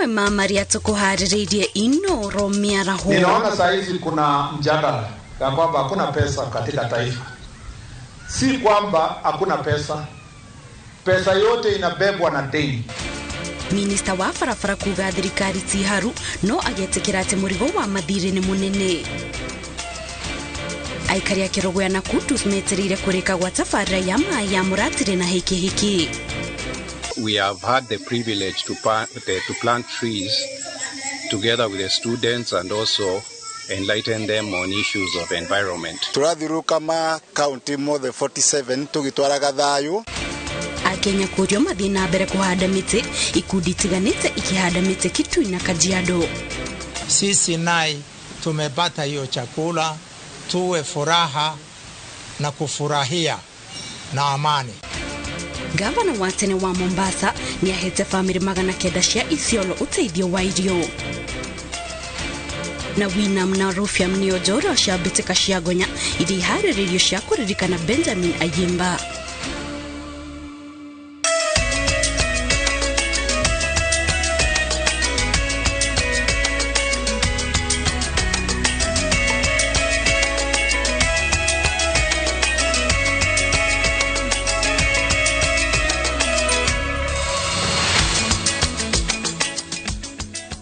Mamwe ma maria tukuharĩrĩirie Inoro mĩaraho. Ninaona saa hizi kuna mjadala ya kwamba hakuna pesa katika taifa. Si kwamba hakuna pesa, pesa yote inabebwa na deni. Minista wa barabara kuga thirikari ti haru no agetikira ati murigo wa mathiri ni munene. Aikari a Kĩrũgũya na Kutus metereire kũrĩka gwa tabarĩra ya maĩ ya mũratĩre na hĩkĩhĩkĩ. We have had the privilege to plant trees together with the students and also enlighten them on issues of environment. Turathiũrũrũka ma county mothe 47 tũgĩtwaraga thayũ. Akenya kũrio mathiĩ na mbere kũhanda mĩtĩ, ikundi itiganĩte ikĩhanda mĩtĩ Kitui na Kajiado. Sisi nai tumepata hiyo chakula, tuwe furaha na kufurahia na amani. Gavana wa tene wa Mombasa nĩahete bamĩrĩ 900 cia Isiolo ũteithio wa irio. Na Winam na Rufiam nĩo njorua cia mbĩtĩka cia Ngonya iria iharĩrĩirio cia kũririkana Benjamin Ayimba.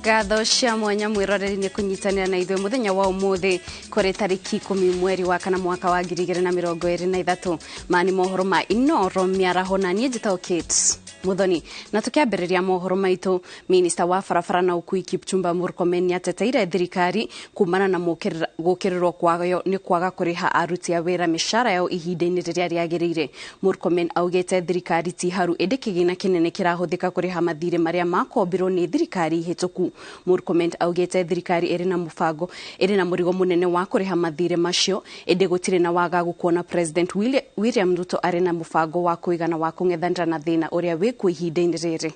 Ngatho cia mwanya mwiroreri nĩ kũnyitanĩra na ithuĩ mũthenya wa ũmũthĩ kũrĩ tarĩki 10 mweri wa kana mwaka wa 2023. Mani mohoro ma Inoro mĩaraho na niĩ njĩtagwo Kate Muthoni. Na tukiambĩrĩria mohoro maitũ, minista wa barabara na ũkui Kipchumba Murkomen nĩateteire thirikari kumana na gũkĩrĩrwo kwayo nĩ kwaga kũrĩha aruti a wĩra mĩcara yao ihinda-inĩ rĩrĩa rĩagĩrĩire. Murkomen augĩte thirikari ti haru ĩndĩ kĩgĩna kĩnene kĩrahũthĩka kũrĩha mathirĩ marĩa makombirwo nĩ thirikari hĩtũku. Murkomen augĩte thirikari ĩrĩ na mũbango ĩrĩ na mũrigo mũnene wa kũrĩha mathirĩ macio ĩndĩ gũtirĩ na wagagu kuona President William Ruto arĩ na mũbango wa kũigana wa kũng'ethanĩra na thĩna ũrĩa wĩ ihinda-inĩ rĩrĩ.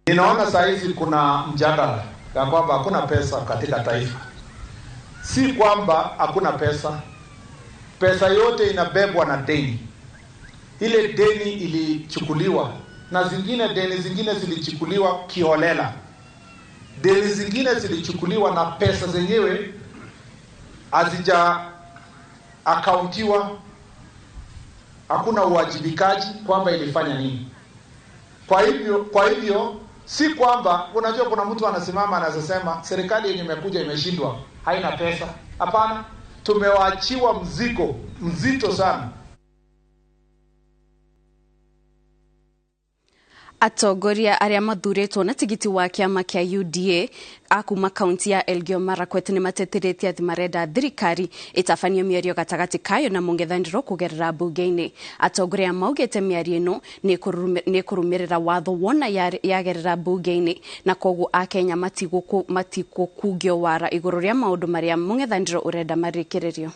Ninaona saa hizi kuna mjadala ya kwamba hakuna pesa katika taifa. Si kwamba hakuna pesa, pesa yote inabebwa na deni. Ile deni ilichukuliwa na zingine deni zingine zilichukuliwa kiholela. Deni zingine zilichukuliwa na pesa zenyewe hazija akauntiwa. Hakuna uwajibikaji kwamba ilifanya nini. Kwa hivyo si kwamba unajua kuna mtu anasimama anasema serikali yenye imekuja imeshindwa, haina pesa. Hapana, tumewaachiwa mzigo mzito sana. Atongoria arĩa mathurĩtwo na tigiti wa kĩama kĩa UDA akuma kaunti ya Elgeyo Marakwet nĩ mateteretie atĩ marenda thirikari ĩtabanie mĩario gatagatĩ kayo na mũng'ethanĩro kũgerera mbunge-inĩ. Atongoria maugĩte mĩario ĩno nĩ kũrũmĩrĩra watho wona yagerera mbunge-inĩ na koguo akenya matigũkungio wara igũrũ rĩa maũndũ marĩa mũng'ethanĩro ũrenda marĩkĩrĩrio.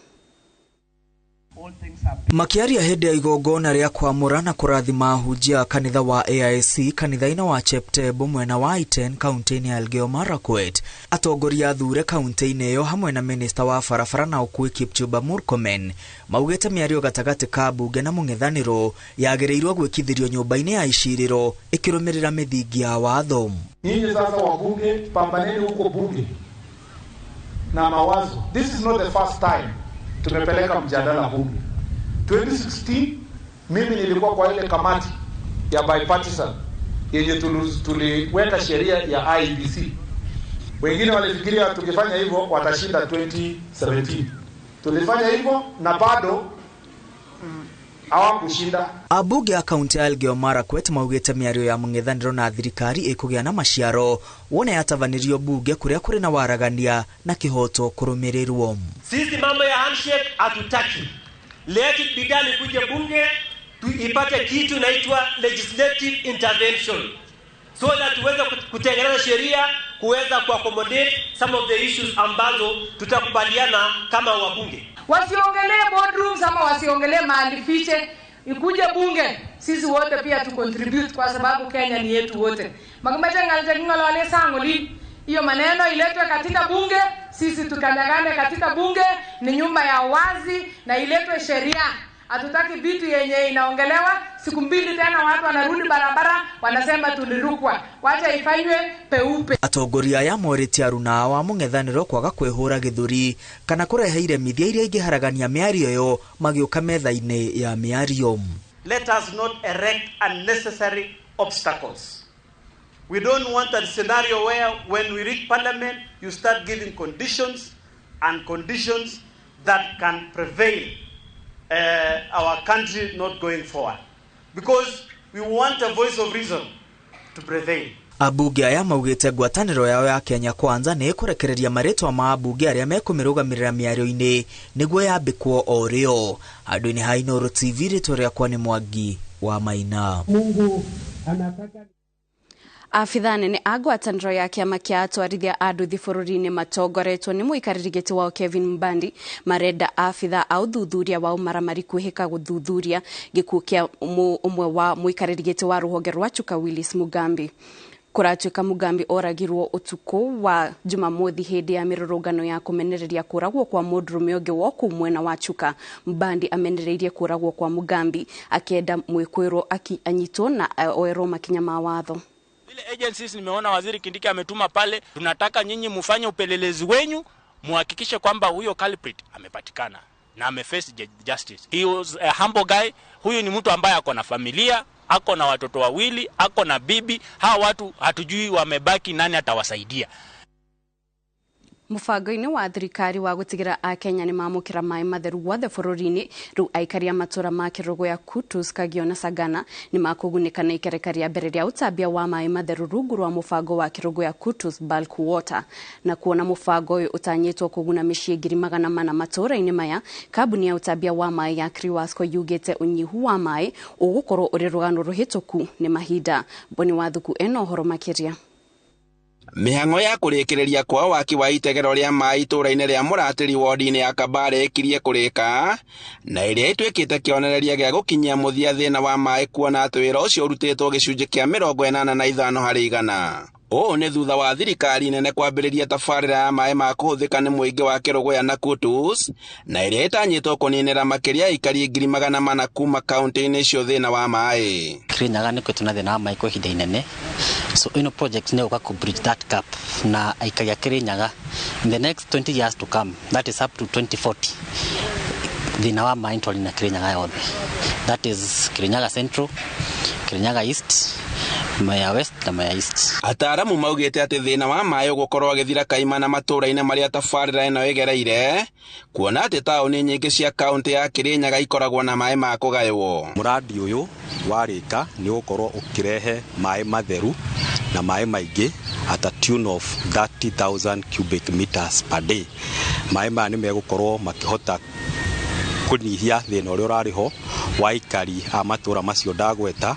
Makiaria hĩndĩ ya igongona rĩa kwamũra na kũrathima ahunjia kanitha wa AIC kanitha-inĩ wa Cheptebo mwena wa Iten kaunti-inĩ ya Elgeyo Marakwet, atongoria athure kaunti-inĩ ĩyo hamwe na minista wa barabara na ũkui Kipchumba Murkomen maugĩte mĩario gatagatĩ ka mbunge na mũng'ethanĩro yagĩrĩirwo gwĩkithĩrio nyũmba-inĩ ya icirĩro ĩkĩrũmĩrĩra mĩthingi ya watho. Nyinyi sasa wabunge, pambaneni huko bunge na mawazo. This is not the first time tumepeleka mjadala bunge. 2016 mimi nilikuwa kwa ile kamati ya bipartisan yenye tuliweka sheria ya IEBC. Wengine walifikiria tukifanya hivyo watashinda 2017. Tulifanya hivyo na bado hawakushinda. Abunge a kaunti ya Elgeyo Marakwet maugĩte mĩario ya mũng'ethanĩro na thirikari ĩkũgĩa na maciaro wona yatabanĩrio bunge kũrĩa kũrĩ na waragania na kĩhoto kũrũmĩrĩrwo. Sisi mambo ya handshake hatutaki. Let it be done ikuje bunge tuipate kitu inaitwa legislative intervention so that tuweze kutengeneza sheria kuweza kuaccommodate some of the issues ambazo tutakubaliana kama wabunge. Wasiongelee boardrooms ama wasiongelee mahali fiche, ikuje bunge sisi wote pia tu contribute kwa sababu Kenya ni yetu wote. Makimache ngalje ngolole sangoli hiyo maneno iletwe katika bunge, sisi tukanyagane katika bunge, ni nyumba ya wazi na iletwe sheria Hatutaki vitu yenye inaongelewa siku mbili tena watu wanarudi barabara wanasema tulirukwa. Wacha ifanywe peupe. Atongoria aya morĩtie aruna wa mũng'ethanĩro kwaga kwĩhũra gĩthũri kana kũrehe iremithia iria ingĩharagania mĩario ĩyo magĩũka metha-inĩ ya mĩario. Let us not erect unnecessary obstacles. We don't want a scenario where when we reach parliament you start giving conditions and conditions that can prevail our country not going forward, because we want a voice of reason to prevail. Abunge aya maugĩte ngwatanĩro yao ya Kenya Kwanza nĩ ĩkũrekereria marĩtwa ma abunge arĩa mekũmĩrũgamĩrĩra mĩario-inĩ nĩguo yambĩkwo o rĩo. Handũ-inĩ ha Inooro TV, rĩtwa rĩakwa nĩ Mwangi wa Maina. Mungu anataka. Abithaa nene a ngwatanĩro ya kĩama kĩa atwarithia a nduthi bũrũri-inĩ matongoretwo nĩ mũikarĩri gĩtĩ wao Kevin Mbandi marenda abithaa a ũthuthuria wa ũmaramari kwĩhĩka gũthuthuria gĩkuũ kĩa ũmwe wa mũikarĩri gĩtĩ wa rũhonge rwa Chuka Willis Mugambi. Kũratuĩka Mugambi oragirwo ũtukũ wa Jumamothi hĩndĩ ya mĩrũrũngano ya kũmenereria kũragwo kwa mũndũrũme ũngĩ wa kũu mwena wa Chuka. Mbandi amenereirie kũragwo kwa Mugambi akĩenda mwĩkũĩrwo anyitwo na oerwo makinya ma watho. Zile agencies nimeona Waziri Kindiki ametuma pale, tunataka nyinyi mufanye upelelezi wenyu muhakikishe kwamba huyo culprit amepatikana na ameface justice. He was a humble guy. Huyu ni mtu ambaye ako na familia, ako na watoto wawili, ako na bibi. Hawa watu hatujui wamebaki nani atawasaidia. Mũbango-inĩ wa thirikari wa gũtigĩra akenya nĩ mamũkĩra maĩ matheru guothe bũrũri-inĩ, rĩu aikari a matũra ma Kĩrũgũya, Kutus, Kagio na Sagana nĩ makũgunĩka na ikereka rĩa mbere rĩa ũtambia wa maĩ matheru rungu rwa mũbango wa Kĩrũgũya Kutus Bulk Water. Na kuona mũbango ũyũ ũtanyĩtwo kũguna mĩciĩ 400,000 matũra-inĩ maya, kambuni ya ũtambia wa maĩ ya Kriwasco yugĩte ũnyihu wa maĩ ũgũkorwo ũrĩ rũgano rũhĩtũku nĩ mahinda. Boni Wathuku ena ũhoro makĩria. Mĩhang'o ya kũrĩkĩrĩria kwa waki wa itegero rĩa maĩ itũũra-inĩ rĩa Mũratĩri wodi-inĩ ya Kabare ĩkirie kũrĩka na ĩrĩa ĩtuĩkĩte kĩonereria gĩa gũkinyia mũthia thĩna wa maĩ, kuona atĩ wĩra ũcio ũrutĩtwo gĩcunjĩ kĩa 85 harĩ igana. Ũũ nĩ thutha wa thirikari nene kwambĩrĩria tabarĩra ya maĩ ma kũhũthĩka nĩ mũingĩ wa Kĩrũgũya na Kutus, na ĩrĩa ĩtanyĩtwo kũninĩra makĩria aikari 400,000 kuma kaunti-inĩ icio thĩna wa maĩ. Kirinyaga nĩ kwĩtũ na thĩna wa maĩ kwa ihinda inene, so ino project nĩ gũka kũ bridge that gap na aikari a Kirinyaga in the next 20 years to come, that is up to 2040, thĩna wa maĩ twari na Kirinyaga yothe, that is Kirinyaga Central, Kirinyaga East, Maya West na Maya East. Ataaramu maugĩte atĩ thĩna wa maĩ ũgũkorwo ũgĩthira kaimana matũũra-inĩ marĩa tabarĩra ĩno ĩgereire, kuona atĩ taũni nyingĩ cia kaũntĩ ya Kirinyaga ikoragwo na maĩ ma kũgaywo. Mũradi ũyũ warĩka nĩ ũgũkorwo ũkĩrehe maĩ matheru na maĩ maingĩ at a tune of 30,000 cubic meters per day. Maĩ maya nĩ megũkorwo makĩhota kũnyihia thĩna ũrĩa ũrarĩ ho wa aikari a matũũra macio ndagweta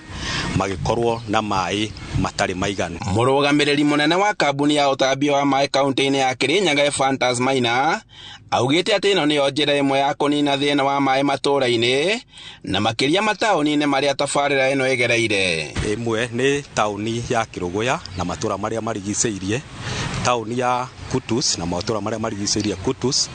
magĩkorwo na maĩ matarĩ maiganu. Mũrũgamĩrĩri mũnene wa kambuni ya ũtambia wa maĩ kaunti-inĩ ya Kirinyaga Ephantus Maina augĩte atĩ ĩno nĩyo njĩra ĩmwe ya kũnina thĩna wa maĩ matũũra-inĩ na makĩria mataũni-inĩ marĩa tabarĩra ĩno ĩgereire. Ĩmwe nĩ taũni ya Kĩrũgũya na matũũra marĩa marigicĩirie, taũni ya Kutus na matũũra marĩa marigicĩirie Kutus,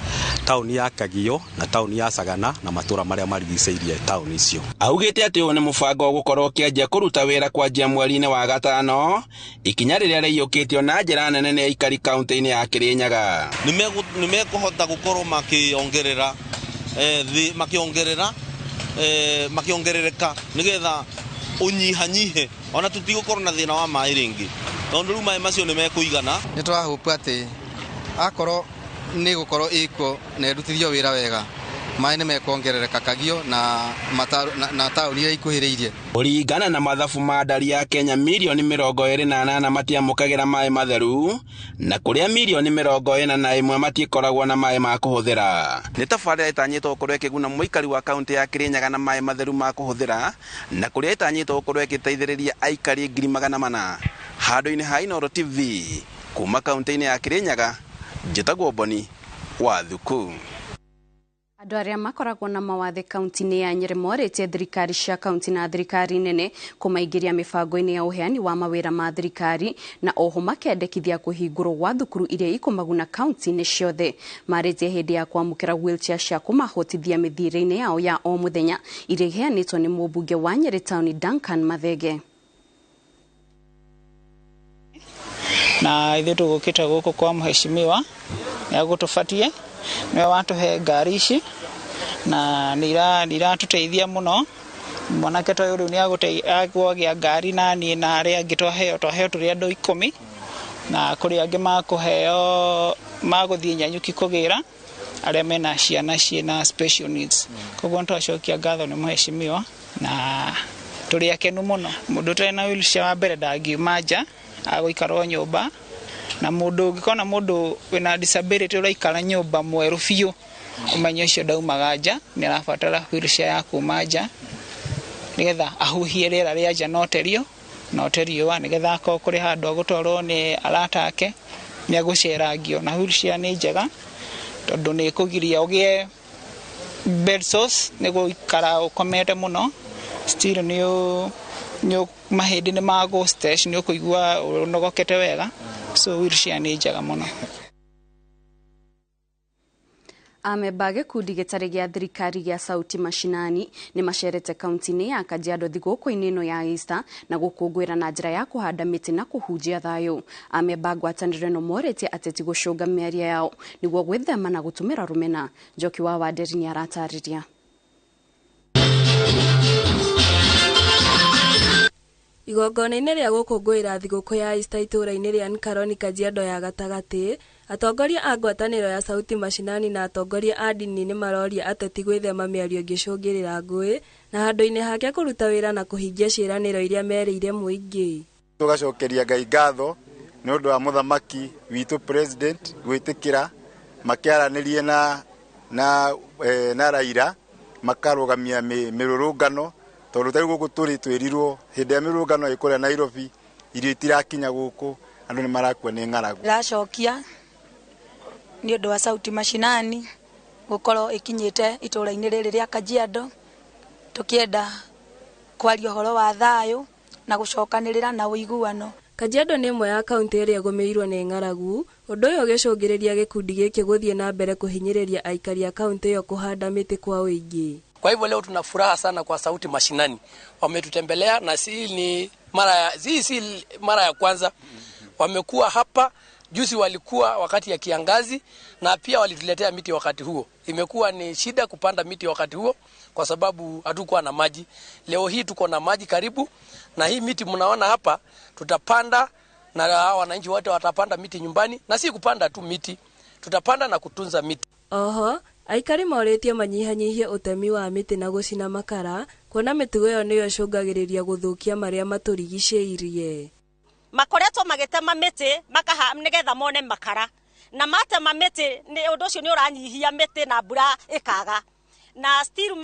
taũni ya Kagio na taũni ya Sagana na matũũra marĩa marigicĩirie taũni icio. Augĩte atĩ ũyũ nĩ mũbango ũgũkorwo ũkĩanjia kũruta wĩra kwanjia mweri-inĩ wa gatano, ikinya rĩrĩa rĩiyũkĩtio na njĩra nene nĩ aikari kaunti-inĩ ya Kirinyaga. Nĩ mekũhota gũkorwo makĩongerera makĩongerereka nĩgetha ũnyihanyihe ona tũtigũkorwo na thĩna wa maĩ rĩngĩ, tondũ rĩu maĩ macio nĩ mekũigana. Nĩ tũrahũpa atĩ akorwo nĩ gũkorwo ĩkuo na ĩrutithio wĩra wega, maĩ nĩ mekuongerereka Kagio na taũni iria ikuhĩrĩirie. Kũringana na mathabu ma ndari ya Kenya, mirioni 28 matiamũkagĩra maĩ matheru na kũrĩa mirioni 41 matikoragwo na maĩ ma kũhũthĩra. Nĩ tabarĩra ĩtanyĩtwo gũkorwo ĩkĩguna mũikari wa kaunti ya Kirinyaga na maĩ matheru ma kũhũthĩra, na kũrĩa ĩtanyĩtwo gũkorwo ĩgĩteithĩrĩria aikari 400,000. Handũ-inĩ ha Inooro TV kuma kaunti-inĩ ya Kirinyaga, njĩtagwo Boni Wathuku. Andũ arĩa makoragwo na mawathe kaunti-inĩ ya Nyĩrĩ morĩtie thirikari cia kaunti na thirikari nene kũmaingĩria mĩbango-inĩ ya ũheani wa mawĩra ma thirikari na oho makendekithia kũhingũrwo gwa thukuru iria ikũmaguna kaunti-inĩ ciothe. Marĩtie hĩndĩ ya kwamũkĩra wheelchair cia kũmahotithia mĩthiĩre-inĩ yao ya o mũthenya iria iheanĩtwo nĩ mũmbunge wa Nyĩrĩ Town Duncan Mathenge. Na ithuĩ tũgũkĩte gũkũ kwa mheshimiwa nĩagũtũbatie nĩwe watũhe ngari ici na nĩ iratũteithia mũno. Mwanake ta ũyũ rĩu nĩ agũgĩa ngari na niĩ na arĩa angĩ twaheo tũrĩ andũ 10 na kũrĩ angĩ makũheo magũthiĩ Nyanyuki kũgĩra arĩa mena ciana ciĩna special needs. Koguo nĩtwacokia ngatho nĩ mheshimiwa na tũrĩ akenu mũno. Mũndũ ũtarĩ na wheelchair wa mbere ndangiuma nja, agũikara o nyũmba, na mũndũ ũngĩkona mũndũ wĩna disability ũraikara nyũmba mwerũ biũ, ũmenye ũcio ndaumaga nja, nĩ arabatara wheelchair ya kuma nja nĩgetha ahuhie rĩera rĩa nja no te riũa, nĩgetha akorwo kũrĩ handũ agũtwarwo nĩ arata ake nĩ agũcerangio. Na wheelchair nĩ njega tondũ nĩ ĩkũgiria ũgĩe bed sores, nĩ gũikara ũkomete mũno, still nĩ mahĩndĩ nĩ magũ stretch, nĩ ũkũigua ũnogokete wega. So wheelchair nĩ njega mũno. Amemba gĩkundi gĩtarĩ gĩa thirikari gĩa Sauti Mashinani nĩ macerete kaunti-inĩ ya Kajiado thigũkũ-inĩ ĩno ya Easter na gũkũngũĩra na njĩra ya kũhanda mĩtĩ na kũhunjia thayũ. Amemba ngwatanĩro ĩno morĩtie ateti gũcũnga mĩario yao nĩguo gwĩthema na gũtũmĩra rũmena. Njoki wa Wanderi nĩ aratarĩria. Igongona-inĩ rĩa gũkũngũĩra thigũkũ ya Easter itũũra-inĩ rĩa Nkaroni Kajiado ya gatagatĩ, atongoria a ngwatanĩro ya Sauti Mashinani na atongoria a ndini nĩ maroria ateti gwĩthema mĩario ĩngĩcũngĩrĩra ngũĩ na handũ-inĩ hake kũruta wĩra na kũhingia ciĩranĩro iria merĩire mũingĩ. Tũgacokeria Ngai ngatho nĩ ũndũ wa mũthamaki witũ president gwĩtĩkĩra makĩaranĩrie na Raila makarũgamia mĩrũrũngano, tondũ tarĩu gũkũ tũrĩ twĩrirwo hĩndĩ ya mĩrũrũngano ĩ kũrĩa Nairobi irio itirakinya gũkũ, andũ nĩ marakua nĩ ng'aragu. Ndĩracokia nĩ ũndũ wa Sauti Mashinani gũkorwo ĩkinyĩte itũũra-inĩ rĩrĩ rĩa Kajiado, tũkĩenda kwaria ũhoro wa thayũ na gũcokanĩrĩra na ũiguano. Kajiado nĩ ĩmwe ya kaunti ĩrĩa ĩgũmĩirwo nĩ ng'aragu, ũndũ ũyũ ũgĩcũngĩrĩria gĩkundi gĩkĩ gũthiĩ na mbere kũhinyĩrĩria aikari a kaunti ĩyo kũhanda mĩtĩ kwa ũingĩ. Kwa hivyo leo tuna furaha sana kwa Sauti Mashinani. Wametutembelea na si mara ya kwanza. Wamekuwa hapa juzi, walikuwa wakati ya kiangazi na pia walituletea miti wakati huo. Imekuwa ni shida kupanda miti wakati huo kwa sababu hatukuwa na maji. Leo hii tuko na maji karibu, na hii miti mnaona hapa tutapanda na wananchi wote watapanda miti nyumbani, na si kupanda tu miti, tutapanda na kutunza miti. Oho, aikari morĩtio manyihanyihie ũtemi wa mĩtĩ na gũcina makara, kuona mĩtugo ĩyo nĩyo ĩcũngagĩrĩria gũthũkia marĩa matũrigicĩirie. Makoretwo magĩtema mĩtĩ nĩgetha mone makara, na matema mĩtĩ nĩ ũndũ ũcio nĩ ũranyihia mĩtĩ na mbura ĩkaga, na still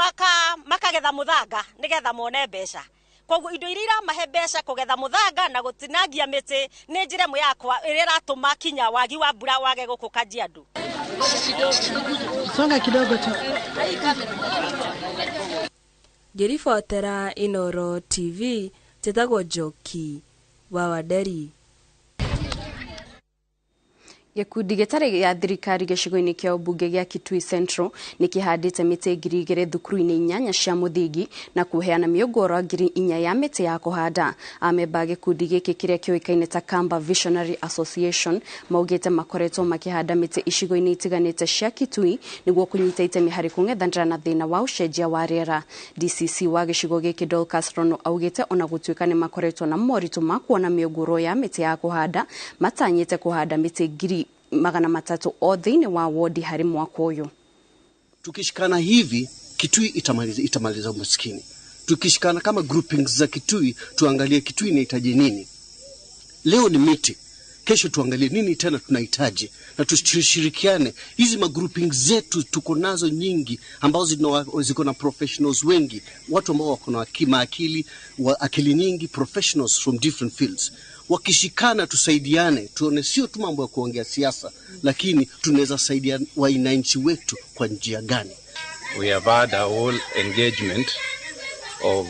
makagetha mũthanga nĩgetha mone mbeca. Koguo indo iria iramahe mbeca kũgetha mũthanga na gũtinangia mĩtĩ nĩ njĩra ĩmwe yakwa ĩrĩa ĩratũma kinya wagi wa mbura wage gũkũ Kajiado. Songa kidogo tu. Ngĩribotera Inooro TV, njĩtagwo Njoki wa Wanderi. Gĩkundi gĩtarĩ gĩa thirikari gĩcigo-inĩ kĩa ũmbunge gĩa Kitui Central nĩ kĩhandĩte mĩtĩ 2,000 thukuru-inĩ 8 cia mũthingi na kũheana mĩũngũrwa 4,000 ya mĩtĩ ya kũhanda. Amemba gĩkundi gĩkĩ kĩrĩa kĩũĩkaine ta Kamba Visionary Association maugĩte makoretwo makĩhanda mĩtĩ icigo-inĩ itiganĩte cia Kitui nĩguo kũnyita itemi harĩ kũng'ethanĩra na thĩna wa ũcenjia wa rĩera. DCC wa gĩcigo gĩkĩ Dorcas Rono augĩte ona gũtuĩka nĩ makoretwo na moritũ ma kuona mĩũngũrwa ya mĩtĩ ya kũhanda, matanyĩte kũhanda mĩtĩ 300 o thĩinĩ wa wodi harĩ mwaka ũyũ. Tukishikana hivi Kitui itamaliza umaskini. Tukishikana kama groupings za Kitui, tuangalie Kitui inahitaji nini. Leo ni miti, kesho tuangalie nini tena tunahitaji, na tushirikiane. Hizi magroupings zetu tuko nazo nyingi ambazo ziko na professionals wengi, watu ambao wako na akili, akili nyingi, professionals from different fields. Wakishikana tusaidiane, tuone sio tu mambo ya kuongea siasa, lakini tunaweza saidia wananchi wetu kwa njia gani. We have had a whole engagement of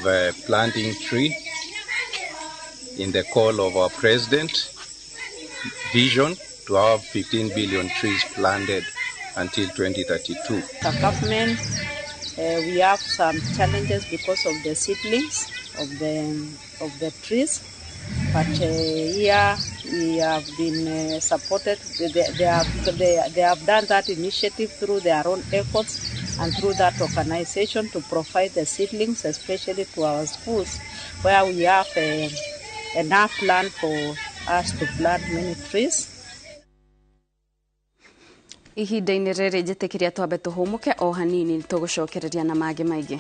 planting tree in the call of our president vision to have 15 billion trees planted until 2032. The government, we have some challenges because of the seedlings of the trees, but here we have been supported. They have done that initiative through their own efforts and through that organization to provide the seedlings, especially to our schools, where we have enough land for us to plant many trees. Ihinda-inĩ rĩrĩ njĩtĩkĩria twambe tũhũmũke o hanini tũgũcokereria na mangĩ maingĩ.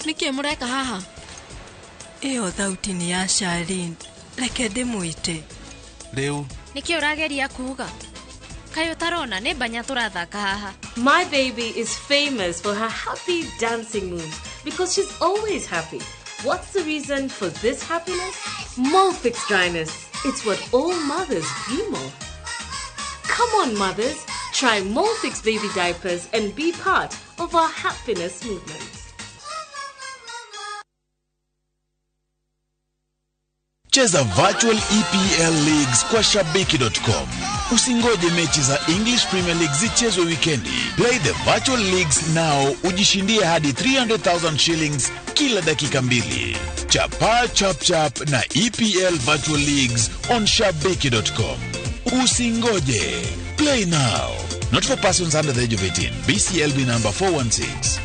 Nĩkĩ mũreka haha? Ĩyo thauti nĩ ya Charlene. Reke ndĩmwĩte. Rĩu. Nĩkĩ ũrageria kuuga? Kaĩ ũtarona nĩ mbanya tũrathaka haha. My baby is famous for her happy dancing moves because she's always happy. What's the reason for this happiness? Molfix dryness. It's what all mothers dream of. Come on, mothers. Try Molfix baby diapers and be part of our happiness movement. Cheza virtual EPL Leagues kwa Shabiki.com. Usingoje mechi za English Premier League zichezwe wikendi. Play the virtual leagues now, ujishindie hadi 300,000 shillings kila dakika mbili. Chapa chap chap na EPL Virtual Leagues on Shabiki.com. Usingoje. Play now. Not for persons under the age of 18. BCLB number 416.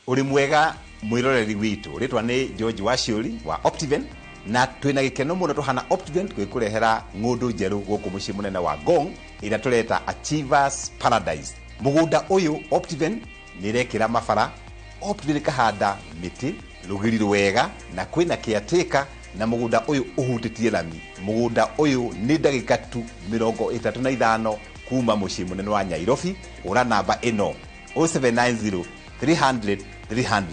Uri mwega mwiroreri witu ritwa ni George Waciuri wa Optiven na twina gikeno muno tuhana Optiven twikurehera ng'undu njeru guku mucii munene wa Ngong ira tureta Achievers Paradise. Mugunda uyu Optiven nirekira mabara, Optiven kahanda miti rugiri rwega na kwina kiateka na mugunda uyu uhutitie lami. Mugunda uyu ni ndagika tu 35 kuma mucii munene wa Nairobi. Ura namba ino 0790 300 300.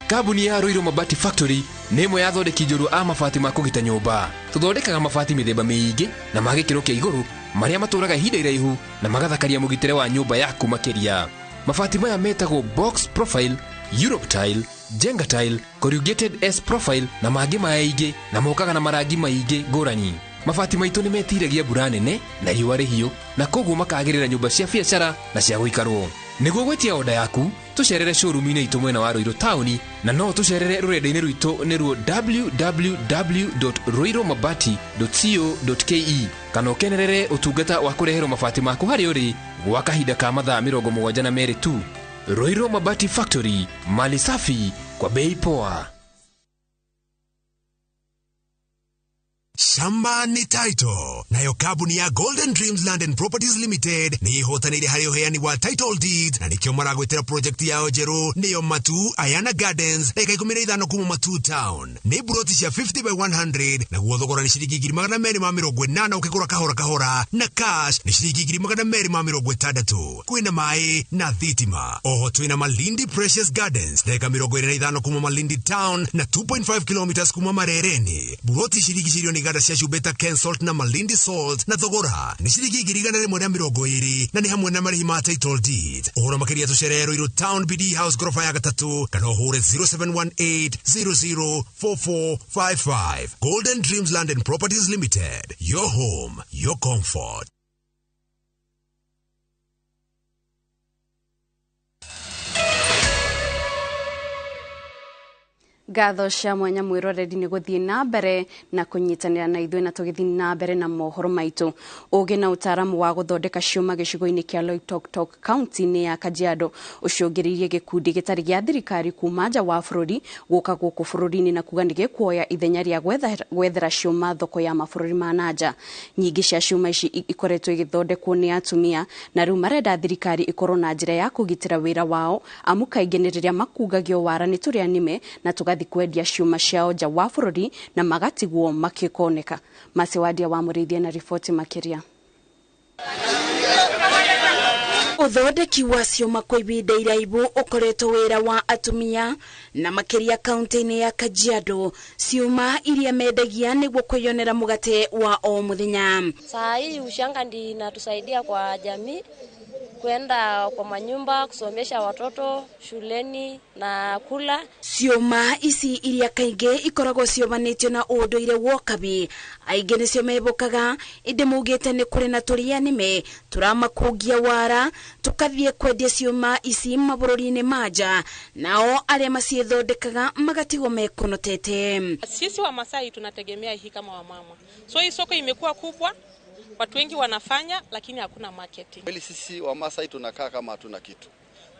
Kambuni ya Ruiru Mabati Factory nĩ ĩmwe ya athondeki njorua a mabati ma kũgita nyũmba. Tũthondekaga mabati mĩthemba mĩingĩ na ma gĩkĩro kĩa igũrũ marĩa matũraga ihinda iraihu na magathakaria mũgitĩre wa nyũmba yaku makĩria. Mabati maya metagwo box profile, Europe tile, Jenga tile, corrugated S profile na mangĩ maingĩ na mokaga na marangi maingĩ ngũrani. Mabati maitũ nĩ metiragia mbura nene na riũa rĩhiũ na koguo makagĩrĩra nyũmba cia biacara na cia gũikarwo. Nĩguo gwĩtia oda yaku tũcerere showroom-inĩ itũ mwena wa Ruiru taũni na no tũcerere rũrenda-inĩ rwitũ nĩruo www.ruirumabati.co.ke kana ũkenerere ũtungata wa kũreherwo mabati maku harĩa ũrĩ gwa kahinda ka mathaa 72 tu. Ruiru Mabati Factory, mali safi kwa bei poa. Shamba ni title. Nayo kambuni ya Golden Dreams Land and Properties Limited ni ihotanire hari uheani wa title deeds na nikio maragwitira project yao njeru niyo Matu Ayana Gardens eka 15 kuma Matu Town. Ni buroti cia 50 by 100 naguo thogora ni ciringi 280 ukigura kahora kahora na cash ni ciringi 260. Kwina mai na thitima. Oho twina Malindi Precious Gardens eka 25 kuma Malindi Town na 2.5 kilometers kuma Marereni. Buroti ciringi cirioni iganda cia Shubeta Ken Salt na Malindi Salt na thogora ni ciringi 120 na ni hamwe na marihi ma title deed. Uhoro makiria tucerere Ruiru Town BD House gorofa ya gatatu kana uhure 0718 004455. Golden Dreams Land and Properties Limited, your home, your comfort. Ngatho cia mwanya mwiroreri ni guthie na mbere na kunyitanira na ithuĩ na tũgĩthiĩ na mbere na mohoro maitũ. Ũgĩ na ũtaaramu wa gũthondeka ciũma gĩcigo-inĩ kĩa Loitoktok kaunti-inĩ ya Kajiado ũcũngĩrĩirie gĩkundi gĩtarĩ gĩa thirikari kuma nja wa bũrũri gũka gũkũ bũrũri-inĩ na kuga nĩ gĩkuoya ithenya rĩa gwethera ciũma thoko ya mabũrũri ma na nja. Nyingĩ cia ciũma ici ikoretwo igĩthondekwo nĩ atumia na rĩu marenda thirikari ĩkorwo na njĩra ya kũgitĩra wĩra wao amu kaingĩ nĩ rĩrĩa makungagio wara nĩ tũrĩa nĩme na tũgathiĩ magathi kwendia ciuma ciao nja wa bũrũri na magatigwo makikoneka. Masiwadia wa Mũrĩithia na riboti makiria. Uthondeki wa ciũma kwa ihinda iraibu ũkoretwo wĩra wa atumia na makĩria kaunti-inĩ ya Kajiado, ciũma iria mendagia nĩguo kwĩyonera mũgate wa o mũthenya. Saa hii ushanga ndi inatusaidia kwa jamii, kwenda kwa manyumba, kusomesha watoto shuleni na kula. Ciũma ici iria kaingĩ ikoragwo ciomanĩtio na ũndũire wa ũkabi, aingĩ nĩcio mebokaga, ĩndĩ maugĩte nĩ kũrĩ na tũrĩa nĩme tũramakungia wara tũkathiĩ kwendia ciũma ici mabũrũri-inĩ ma nja, nao arĩa maciĩthondekaga magatigwo mekonotete. Sisi wa Masai tunategemea hii kama wamama, so hii soko imekuwa kubwa, watu wengi wanafanya, lakini hakuna marketing. Kweli sisi wa Masai tunakaa kama hatuna kitu,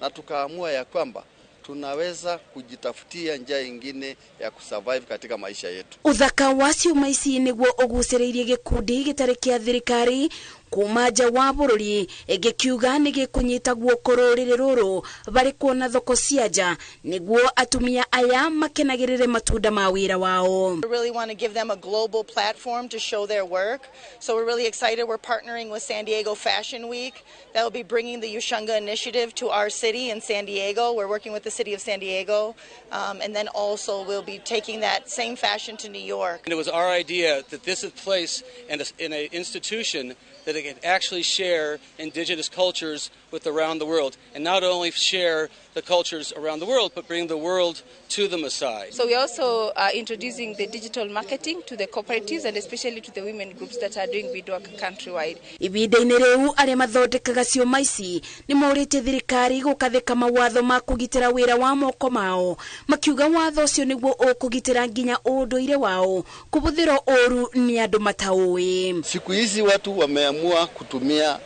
na tukaamua ya kwamba tunaweza kujitafutia njia ingine ya kusurvive katika maisha yetu. Uthaka wa ciũma ici nĩguo ũgucĩrĩirie gĩkundi gĩtarĩ kĩa thirikari kuma nja wa bũrũri, gĩkiuga nĩ gĩkũnyita guoko rũrĩrĩ rũrũ barĩ kuona thoko cia nja nĩguo atumia aya makenagĩrĩre matunda ma wĩra wao. We really want to give them a global platform to show their work. So we're really excited. We're partnering with San Diego Fashion Week. That will be bringing the Ushanga initiative to our city in San Diego. We're working with the city of San Diego. And then also we'll be taking that same fashion to New York. And it was our idea that this is a place and in an institution that it can actually share indigenous cultures with around the world, and not only share the cultures around the world, but bring the world to the Maasai. So we also are introducing the digital marketing to the cooperatives and especially to the women groups that are doing beadwork countrywide. Ihinda-inĩ rĩu arĩa mathondekaga ciũma ici nĩ morĩtie thirikari gũkathĩka mawatho ma kũgitĩra wĩra wa moko mao, makiuga watho ũcio nĩguo ũkũgitĩra nginya ũndũire wao kũhũthĩrwo ũru nĩ andũ mataũĩ. Siku hizi watu wameamua kutumia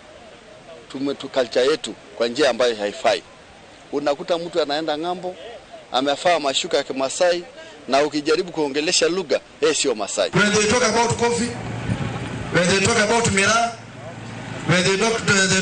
culture yetu kwa njia ambayo haifai. Unakuta mtu anaenda ng'ambo, amefaa mashuka ya Kimasai, na ukijaribu kuongelesha lugha, yeye sio Masai. When they talk about coffee, when they talk about miraa, when they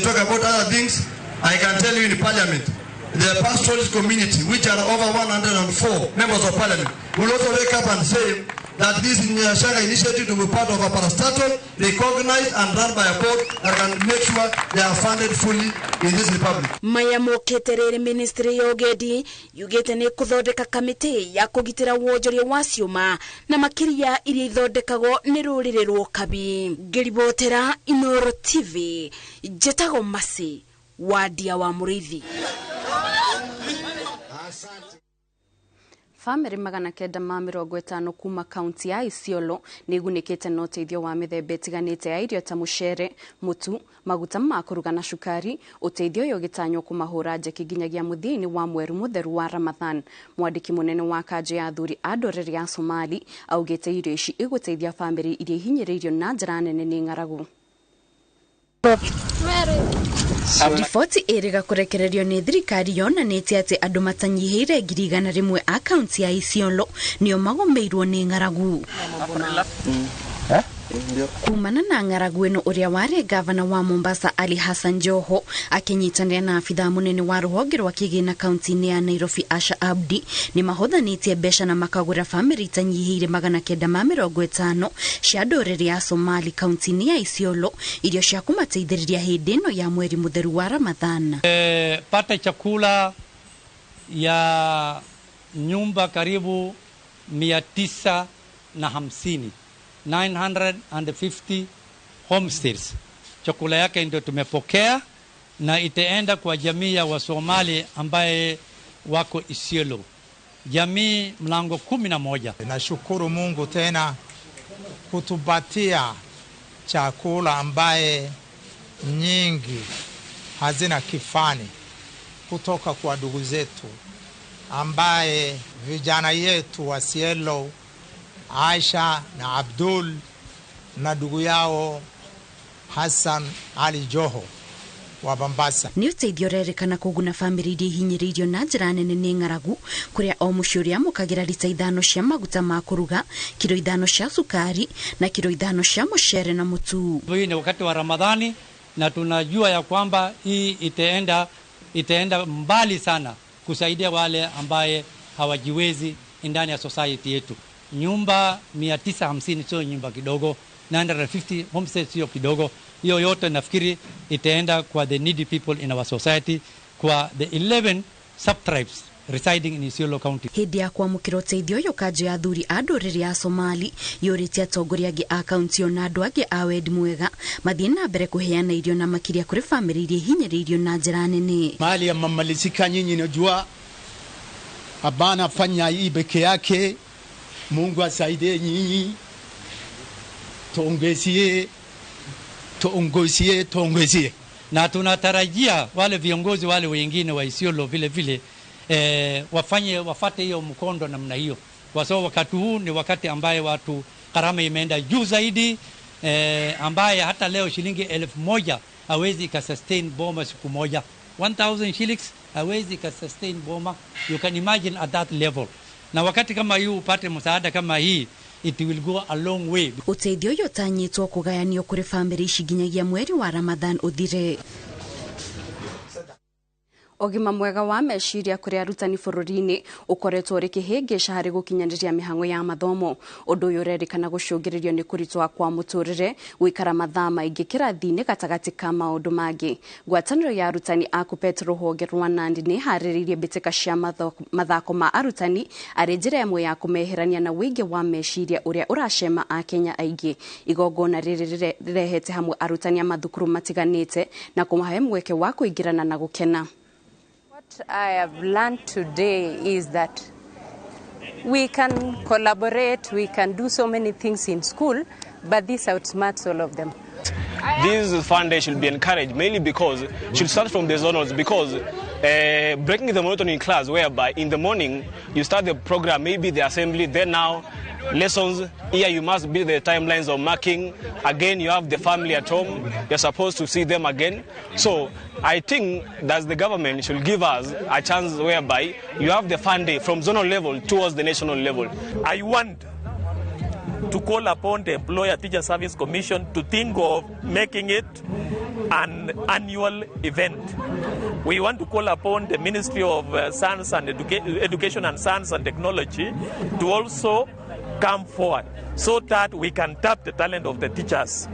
talk about other things, I can tell you in parliament, the pastoralist community, which are over 104 members of parliament, will also wake up and say that this Nyashanga initiative to be part of a parastatal, recognized and run by a board that can make sure they are funded fully in this republic. Maya mokete rĩrĩ ministry ya ũgendi yugĩte nĩ kũthondeka kamĩtĩ ya kũgitĩra wonjoria wa ciũma na makĩria iria ithondekagwo nĩ rũrĩrĩ rwa ũkabi. Ngĩribotera Inoro TV, njĩtagwo Masi Wadia wa Mũrĩithi. Famĩlĩ 950 kuma kaunti ya Isiolo nĩigunĩkĩte na ũteithio wa mĩthemba ĩtiganĩte ya irio ta mũcere, mũtu, maguta ma kũruga na cukari. Ũteithio ũyũ ũgĩtanywo kũmahũra njeki nginyagia mũthia-inĩ wa mweri mũtheru wa Ramadhan. Mwandĩki mũnene wa kanjũ ya athuri a ndũrĩrĩ ya Somali augĩte irio ici igũteithia famĩlĩ iria ihinyĩrĩirio na njĩra nene nĩ ng'aragu. Riboti ĩrĩga kũrekererio nĩ thirikari yonanĩtie atĩ andũ matanyihĩire 100,000 a kaunti ya Isiolo nĩo magũmĩirwo nĩ ng'aragu. Kumana na ng'aragu ĩno, ũrĩa warĩ gavana wa Mombasa Ali Hassan Joho akĩnyitanĩra na abithaa mũnene wa rũhonge rwa kĩgĩna kaunti-inĩ ya Nairobi Asha Abdi nĩ mahothanĩtie mbeca na makagũra famĩlĩ itanyihĩire 950 cia ndũrĩrĩ ya Somali kaunti-inĩ ya Isiolo irio cia kũmateithĩrĩria hĩndĩ ĩno ya mweri mũtheru wa Ramadhan. Pata chakula ya nyumba karibu 950 950 homestays. Chakula yake ndio tumepokea na itaenda kwa jamii ya Wasomali ambaye wako Isiolo, jamii mlango 11. Nashukuru Mungu tena kutupatia chakula ambaye nyingi hazina kifani kutoka kwa ndugu zetu ambaye vijana yetu wa Isiolo, Aisha na Abdul na ndugu yao Hassan Ali Joho wa Mombasa. Nĩ ũteithio ũrerĩkana kũguna famĩlĩ iria ihinyĩrĩirio na njĩra nene nĩ ng'aragu, kũrĩa o mũciĩ ũrĩamũkagĩra rita 5 cia maguta ma kũruga, kiro 5 cia cukari na kiro 5 cia mũcere na mũtu. Hii ni wakati wa Ramadhani na tunajua ya kwamba hii itaenda mbali sana kusaidia wale ambaye hawajiwezi ndani ya society yetu. Nyumba 950 sio nyumba kidogo, 950 homestead sio kidogo. Hiyo yote nafikiri itaenda kwa the needy people in our society, kwa the 11 sub-tribes residing in Isiolo County. Hĩndĩ ya kwamũkĩra ũteithio ũyũ, kanjũ ya athuri a ndũrĩrĩ ya Somali yũrĩtie atongoria angĩ a kaunti ĩyo na andũ angĩ a wendi mwega mathiĩ na mbere kũheana irio na makĩria kũrĩ bamĩrĩ iria ihinyĩrĩirio na njĩra nene. Mahali ya mamalizika, nyinyi najua hapana fanya hii peke yake. Mungu asaidie nyinyi, tuongezie, tuongezie, tuongezie. Na tunatarajia wale viongozi wale wengine wa Isiolo vile vile wafanye wafate hiyo mkondo namna hiyo, kwa sababu wakati huu ni wakati ambaye watu gharama imeenda juu zaidi, ambaye hata leo shilingi 1000 hawezi ikasustain boma siku moja. 1000 shillings hawezi ikasustain boma. You can imagine at that level. Na wakati kama hii upate msaada kama hii, it will go a long way. Ũteithio ũyũ ũtanyĩtwo kũgayanio kũrĩ bamĩrĩ ici nginyagia mweri wa Ramadhan ũthire. Ũgima mwega wa meciria kũrĩ arutani bũrũri-inĩ ũkoretwo ũrĩ kĩhĩngĩca harĩ gũkinyanĩria mĩhang'o ya mathomo. Ũndũ ũyũ ũrerĩkana gũcũngĩrĩrio nĩ kũritũha kwa mũtũrĩre, gũikara mathaa maingĩ kĩrathi-inĩ gatagatĩ ka maũndũ mangĩ. Ngwatanĩro ya arutani a KUPPET rũhonge rwa Nandi nĩ ĩharĩrĩirie mbĩtĩka cia mathako ma arutani arĩ njĩra ĩmwe ya kũmeherania na ũingĩ wa meciria ũrĩa ũracema Akenya aingĩ. Igongona rĩrĩ rĩrehete hamwe arutani a mathukuru matiganĩte na kũmahe mweke wa kũingĩrana na gũkena. What I have learned today is that we can collaborate, we can do so many things in school, but this outsmarts all of them. This fun day should be encouraged, mainly because it should start from the zonals, because breaking the monotony in class, whereby in the morning you start the program, maybe the assembly, then now lessons. Here you must build the timelines of marking. Again, you have the family at home. You're supposed to see them again. So I think that the government should give us a chance whereby you have the fun day from zonal level towards the national level. I want to call upon the Employer Teacher Service Commission to think of making it an annual event. We want to call upon the Ministry of Science and Education and Science and Technology to also come forward so that we can tap the talent of the teachers.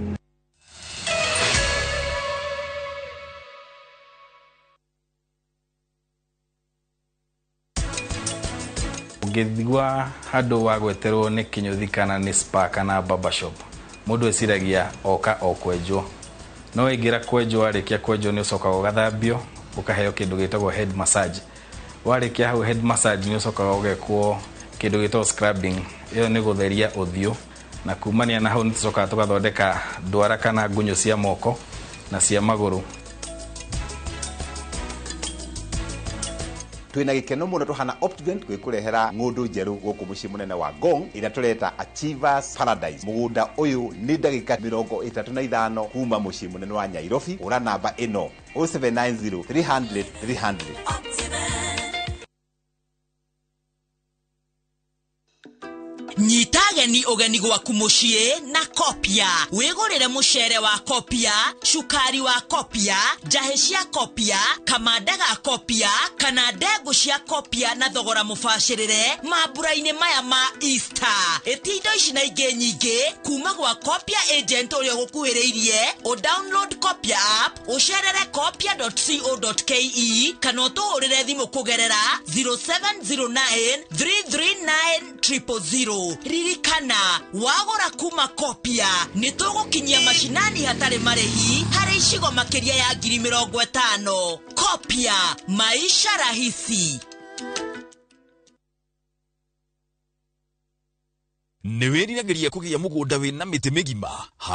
Ũngĩthigua handũ wa gweterwo nĩ kĩnyũthi kana nĩ spa kana barbershop, mũndũ eciragia oka o kwenjwo. No waingĩra kwenjwo, warĩkia kwenjwo nĩ ũcokaga ũgathambio, ũkaheo kĩndũ gĩtagwo head massage. Warĩkia hau head massage nĩ ũcokaga ũgekwo kĩndũ gĩtagwo scrubbing. Ĩyo nĩ gũtheria ũthiũ, na kumania na hau nĩ tũcokaga tũgathondeka ndwara kana ngunyũ cia moko na cia magũrũ. Twina gikeno muno tuhana Optivent gwikurehera ng'undu njeru guku mucii munene wa Ngong ira tureta Achievers Paradise. Mugunda uyu ni ndagika 35 kuma mucii munene wa Nairobi. Ura namba ino 0790 300 300. Nyita ageni ũgeni gwaku mũciĩ na Kopia. Wĩgũrĩre mũcere wa Kopia, cukari wa Kopia, njahĩ cia Kopia, kamanda ga Kopia kana ndengũ cia Kopia na thogora mũbacĩrĩre mambura-inĩ maya ma Easter. Ĩti indo ici na ingĩ nyingĩ kuma gwa Kopia agent ũrĩa ũgũkuhĩrĩirie. Ũ download Kopia app, ũcerere kopia.co.ke kana ũtũhũrĩre thimũ kũgerera 0709 339 000. Ririkana, wagũra kuma Kopia nĩ tũgũkinyia macinani hatarĩ marĩhi harĩ icigo makĩria ya 50,000. Kopia, maisha rahisi. Nĩ wĩriragĩria kũgĩa mũgũnda wĩna mĩtĩ mĩgima?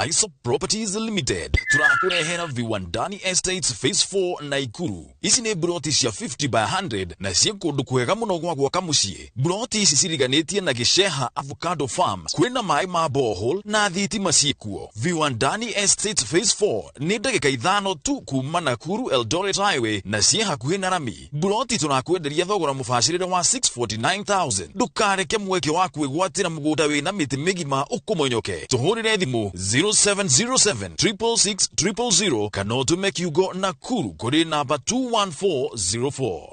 Hisop Properties Limited tũrakũrehera Viwandani Estates Phase 4 Naikuru. Ici nĩ mburoti cia 50 by 100 na ciĩ kũndũ kwega mũno gwa gwaka mũciĩ. Mburoti ici ciriganĩtie na Gĩceha Avocado Farm, kwĩna maĩ ma borehole na thitima ciĩkuo. Viwandani Estates Phase 4 nĩ ndagĩka 5 tu kuma Nakuru Eldoret Highway na ciĩ hakuhĩ na rami. Mburoti tũrakwenderia thogora mũbacĩrĩre wa 649,000. Ndũkareke mweke wa kwĩgwatĩra mũgũnda wĩ na mĩtĩ mĩgima ũkũmonyoke. Tũhũrĩre thimũ 0707 666 000 kana ũtũme kiugo Nakuru kũrĩ namba 21404.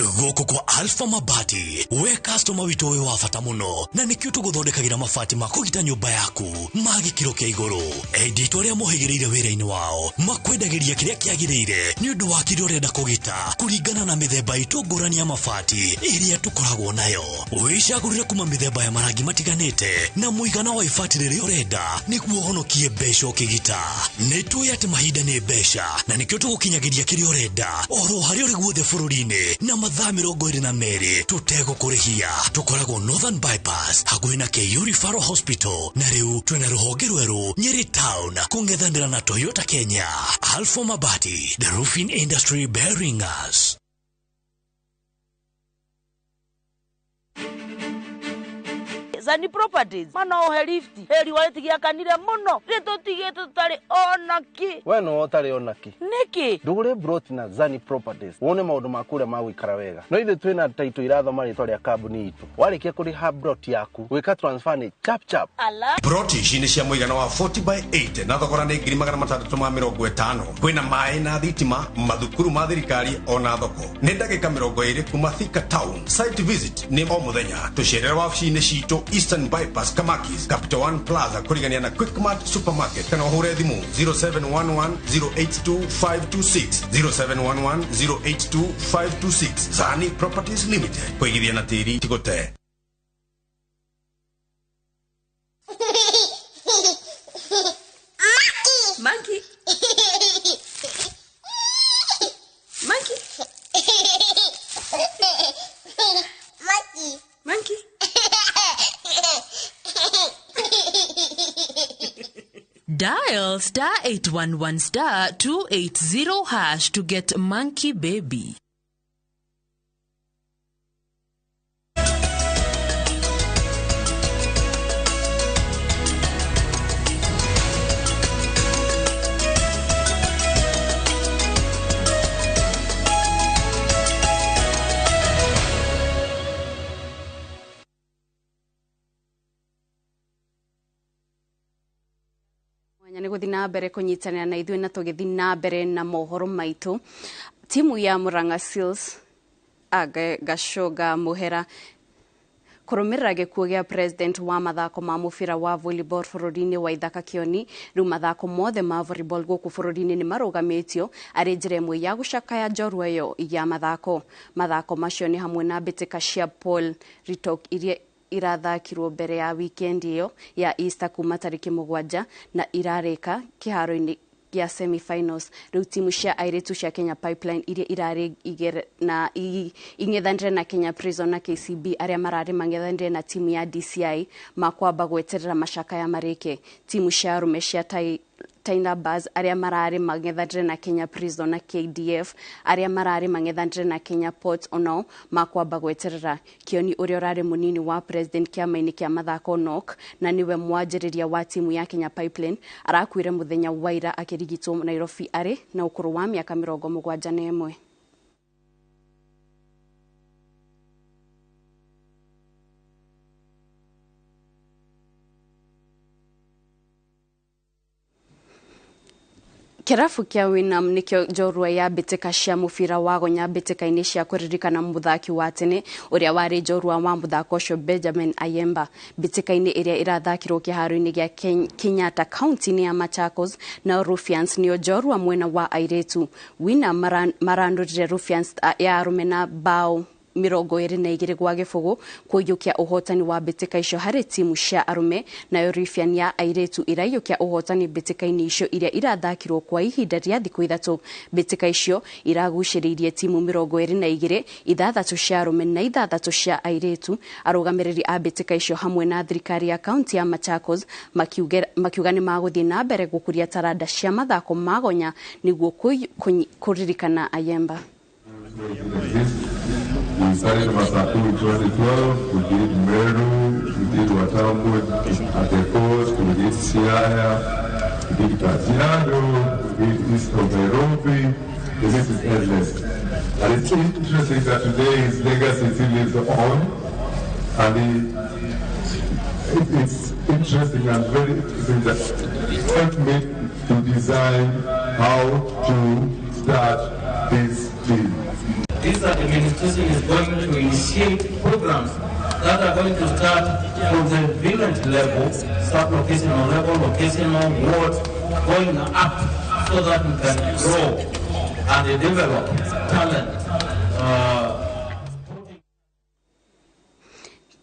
Gũkũ kwa Alpha Mabati, we customer witũ wĩ wa bata mũno, na nĩkĩo tũgũthondekagĩra mabati ma kũgita nyũmba yaku ma gĩkĩro kĩa igũrũ. Endi itũ arĩa mohĩgĩrĩire wĩra-inĩ wao makwendagĩria kĩrĩa kĩagĩrĩire nĩ ũndũ wa kĩrĩa ũrenda kũgita kũringana na mĩthemba itũ ngũrani ya mabati ĩrĩa tũkoragwo nayo. Wĩcagũrĩre kuma mĩthemba ya marangi matiganĩte na mũigana wa ibati rĩrĩa ũrenda nĩguo ũhonokie mbeca ũkĩgita. Nĩ tũĩ atĩ mahinda nĩ mbeca na nĩkĩo tũgũkinyagĩria kĩrĩa ũrenda oro harĩa ũrĩ guothe bũrũri-inĩ na mathaa 22 tũtegũkũrĩhia. Tũkoragwo Northern Bypass hakuhĩ na KU Referral Hospital, na rĩu twĩna rũhonge rwerũ Nyeri Town kũng'ethanĩra na Toyota Kenya. Alpha Mabati, the roofing industry bearing us. Zani Properties mana ohe lift eri waretigiakanire muno ritutigite tutari onaki. We no utari onaki niki? Ndugure brot na Zani Properties wone maundu maku uria magwikara wega. No ithuĩ twina taito irathoma ritwa ria kambuni itu. Warikia kuriha brot yaku gwika transfer ni chap chap. Ala brot ici ni cia muigana wa 40 by 8 na thogora ni 650. Kwina maĩ na thitima, mathukuru ma thirikari ona thoko. Ni ndagika 20 kuma Thika Town. Site visit ni o muthenya. Tucerere wabici-inĩ citũ Eastern Bypass, Kamakis, Capital One Plaza, kurigania na Quickmart Supermarket, kana ũhũre thimũ 0711 082 526, 0711 082 526. Zani Properties Limited, kũigithia na tĩri ti gũte. Monkey. Monkey. Monkey. Monkey. Dial star 811 star 280 hash to get Monkey Baby. Nĩ gũthiĩ na mbere kũnyitanĩra na ithuĩ na tũgĩthiĩ na mbere na mohoro maitũ. Timu ya Murang'a Seals Gashoga Muhera kũrũmĩrĩra gĩkuũ gĩa president wa mathako ma mũbira wa volleyball bũrũri-inĩ wa Ithaka Kĩoni. Rĩu mathako mothe ma volleyball gũkũ bũrũri-inĩ nĩ marũgamĩtio arĩ njĩra ĩmwe ya gũcakaya njorua ĩyo ya mathako. Mathako macio nĩ hamwe na mbĩtĩka cia Paul Ritok iria irathakirwo mbere ya weekend ĩyo ya Easter kuma tarĩki 7 na irarĩka kĩharo-inĩ gĩa semi-finals. Rĩu timu cia airĩtu cia Kenya Pipeline iria irarĩ na ing'ethanĩre na Kenya Prison na KCB arĩa mararĩ mang'ethanĩre na timu ya DCI makwamba gweterera macakaya marĩke. Timu cia arũme cia Taina Buzz arĩa mararĩ mang'ethanĩre na Kenya Prison na KDF arĩa mararĩ mang'ethanĩre na Kenya Ports onao makwamba gweterera. Kĩoni ũrĩa ũrarĩ mũnini wa president kĩama-inĩ kĩa mathako NOC na nĩwe mwanjĩrĩria wa timu ya Kenya Pipeline arakuire mũthenya wa ira akĩrigitwo Nairobi arĩ na ũkũrũ wa mĩaka 71. Kĩrabu kĩa Winam nĩkĩo njorua ya mbĩtĩka cia mũbira wa gonya mbĩtĩka-inĩ cia kũririkana mũthaki wa tene ũrĩa warĩ njorua wa mũthako ũcio Benjamin Ayemba. Mbĩtĩka-inĩ ĩrĩa ĩrathakirwo kĩharo-inĩ gĩa Kenyatta county-inĩ ya Machakos, na Ruffians nĩo njorua mwena wa airĩtu. Winam marandũrire Ruffians ya arũme na bao 22 gwa gĩbũgũ kũiyũkia ũhotani wa mbĩtĩka icio harĩ timu cia arũme, nayo Ruffian ya airĩtu iraiyũkia ũhotani mbĩtĩka-inĩ icio iria irathakirwo kwa ihinda rĩa thikũ 3. Mbĩtĩka icio iragucĩrĩirie timu 22, 6 cia arũme na 6 cia airĩtu. Arũgamĩrĩri a mbĩtĩka icio hamwe na thirikari ya kaunti ya Machakos makiuga nĩ magũthiĩ na mbere gũkũria taranda cia mathako ma gonya nĩguo kũririkana Ayemba. We started Masaku in 2012, we did Meru, we did Watamu at the coast, we did Siaya, we did Kajiado, we did east of Nairobi. The list is endless. And it's interesting that today his legacy still lives on, and it's interesting and very interesting that he helped me to design how to start this team. This administration is going to initiate programs that are going to start from the village level, sub-locational level, locational, ward, going up so that we can grow and develop talent.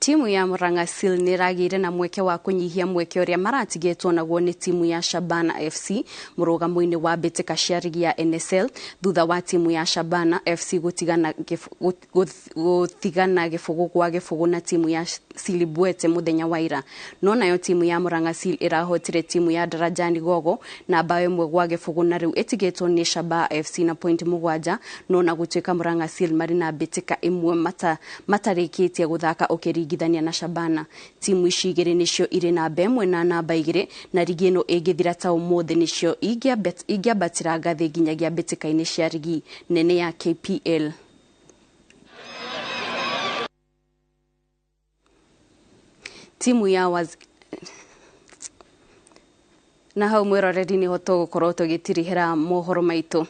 Timu ya Murang'a Seal nĩ ĩragĩire na mweke wa kũnyihia mweke ũrĩa maratigĩtwo naguo nĩ timu ya Shabana FC mũrũgamo-inĩ wa mbĩtĩka cia rigi ya NSL thutha wa timu ya Shabana FC gũtigana gĩbũgũ gwa gĩbũgũ na timu ya Silibwete mũthenya wa ira. No nayo timu ya Murang'a Seal ĩrahotire timu ya Darajani Gogo na bao 1-0 na rĩu ĩtigĩtwo nĩ Shabana FC na point 7 no na gũtuĩka Murang'a Seal marĩ na mbĩtĩka ĩmwe matarĩkĩtie gũthaka ũkĩringithania na Shabana. Timu ici igĩrĩ nĩcio irĩ namba 1 na namba 2 na rigi ĩno ĩngĩthira ta ũmũthĩ nĩcio ingĩambatĩra ngathĩ nginyagia mbĩtĩka-inĩ cia rigi nene ya KPL. Timu ya na hau mwĩroreri nĩho tũgũkorwo tũgĩtirihĩra mohoro maitũ.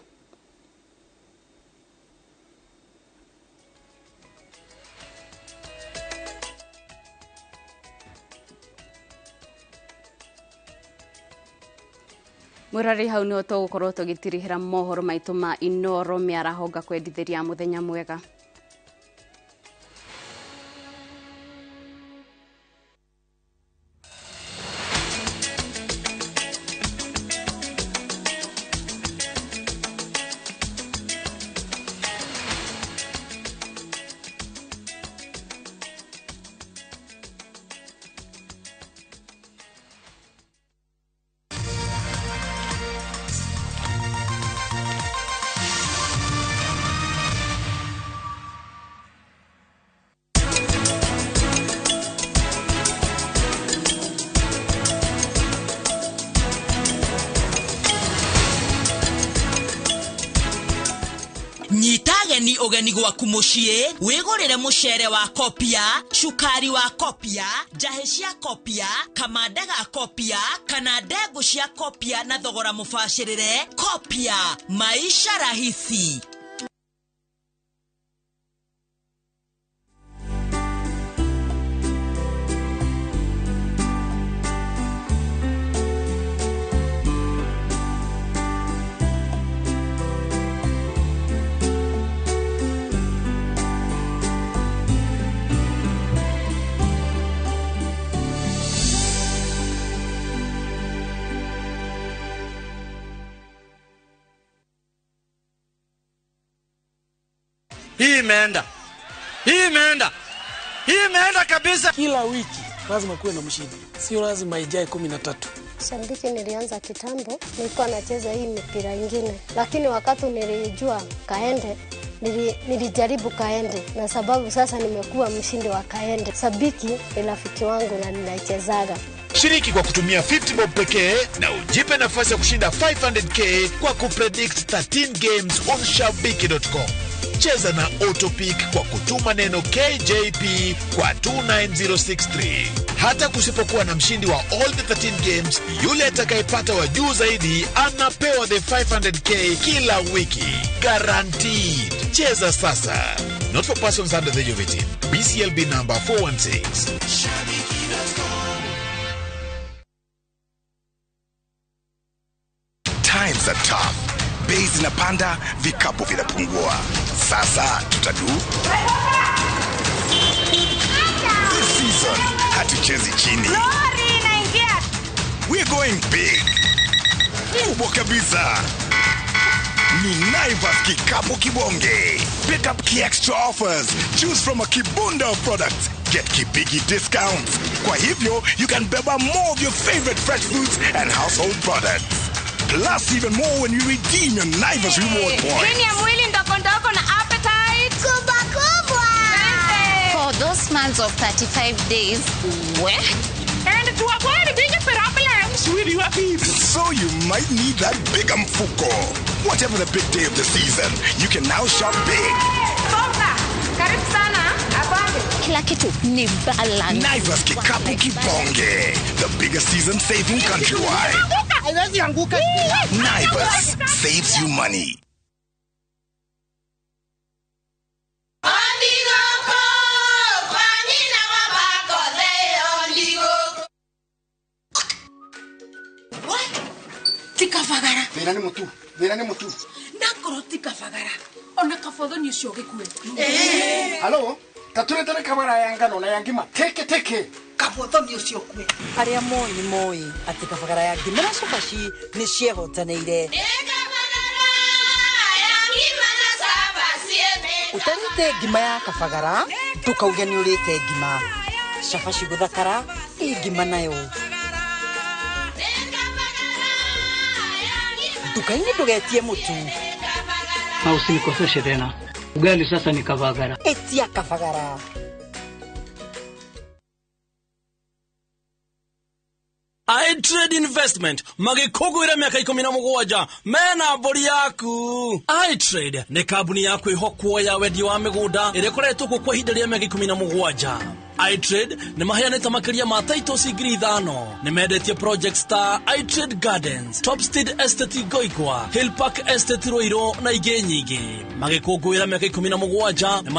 Mwĩroreri hau nĩho tũgũkorwo tũgĩtirihĩra mohoro maitũ ma Inoro mĩaraho ngakwendithĩria mũthenya mwega. Nyitageni ũgeni gwaku mũciĩ wĩgũrĩre mũcere wa Kopia, cukari wa Kopia, njahĩ cia Kopia, kamanda ga Kopia kana ndengũ cia Kopia na thogora mũbacĩrĩre. Kopia, maisha rahisi. Hii imeenda. Hii imeenda. Hii imeenda kabisa. Kila wiki lazima kuwe na mshindi. Sio lazima ijae 13. Shabiki nilianza kitambo, nilikuwa nacheza hii mipira ingine, lakini wakati nilijua kaende, nilijaribu kaende na sababu sasa nimekuwa mshindi wa kaende. Sabiki ni rafiki wangu na ninaichezaga. Shiriki kwa kutumia 50 bob pekee na ujipe nafasi ya kushinda 500k kwa kupredict 13 games on shabiki.com. Cheza na Autopick kwa kutuma neno KJP kwa 29063. Hata kusipokuwa na mshindi wa all the 13 games, yule atakayepata wa juu zaidi anapewa the 500k kila wiki. Guaranteed. Cheza sasa. Not for persons under the age of 18. BCLB number 416. Times are tough. Bei zinapanda, vikapu vinapungua. Sasa tutadu. This season hatuchezi chini. Lori inaingia. We're going big. Kubwa kabisa. Ni Naivas Kikapu Kibonge. Pick up key extra offers. Choose from a kibunda of products. Get kibigi discounts. Kwa hivyo, you can beba more of your favorite fresh fruits and household products. Plus even more when you redeem your Naivas reward points. Green ya mwili ndoko ndoko na appetite kubwa kubwa. For those months of 35 days, we and to avoid bigger problems. So you might need that big mfuko. Whatever the big day of the season, you can now shop big. Soka, karibu sana. Asante. Kila kitu ni balance. Naivas Kikapu Kibonge, the biggest season saving countrywide. Naivas saves you money. Kabagara. Thĩna nĩ mũtu, thĩna nĩ mũtu. Nakorwo ti Kabagara, ona kabothoni ũcio ũgĩkue. Halo, taturetere kabara ya ngano na ya ngima teke teke. Kabothoni ũcio ũkue. Arĩa moĩ nĩ moĩ atĩ Kabagara ya ngima na cabaci nĩ ciehotanĩire. Ũtarĩte ngima ya Kabagara ndũkauge nĩ ũrĩte ngima. Cabaci gũthakara ĩ ngima nayo. Nduka-inĩ ndũgetie mũtu. Na usinikoseshe tena. Ugali sasa ni Kabagara. Etia Kabagara. iTrade Investment magĩkũngũĩra mĩaka 17 mena mbũri yaku. iTrade nĩ kambuni ya kwĩhokwo ya wendia wa mĩgũnda ĩrĩa ĩkoretwo kuo kwa ihinda rĩa mĩaka 17. iTrade nĩ maheanĩte makĩria ma titles 5,000. Nĩ mendetie projects ta iTrade Gardens, Topstead Estate Goigwa, Hill Park Estate Ruiru na ingĩ nyingĩ. Magĩkũngũĩra mĩaka 17.